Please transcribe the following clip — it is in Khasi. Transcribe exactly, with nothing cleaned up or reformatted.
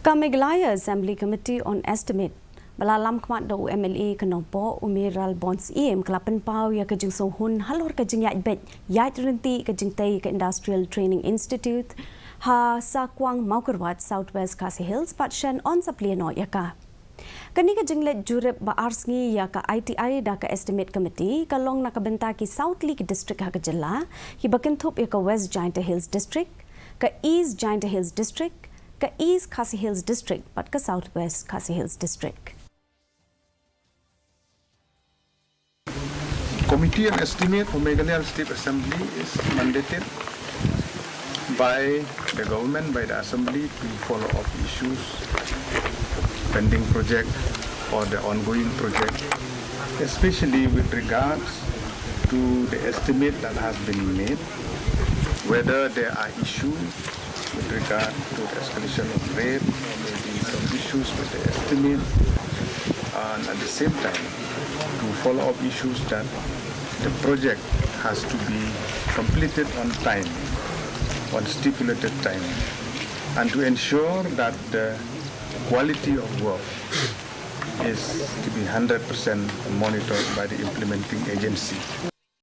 Ka Meghalaya Assembly Committee on Estimate, ba la lam khmat da u M L A ka Nongpoh, u Mayralborn Syiem, ka la pynpaw ïa ka jingsngewhun halor ka jingïaid beit ïaid ryntih ka jingtei ka Industrial Training Institute ha Sakwang Mawkyrwat, South West Khasi Hills, bad shen yn sa plie noh ïa ka. Kane ka jingleit jurip ba ar sngi ïa ka I T I da ka Estimate Committee ka long na ka bynta ki saw tylli ki district ha ka jylla, kiba kynthup ïa ka West Jaintia Hills District, ka East Jaintia Hills District, ka East Khasi Hills District bad ka South West Khasi Hills District. Committee on Estimate for Meghalaya State Assembly is mandated by the government, by the assembly, to follow up issues, pending project or the ongoing project, especially with regards to the estimate that has been made, whether there are issues with regard to the escalation of rate, or maybe some issues with the estimate, and at the same time to follow up issues that the project has to be completed on time, on stipulated time, and to ensure that the quality of work is to be hundred percent monitored by the implementing agency.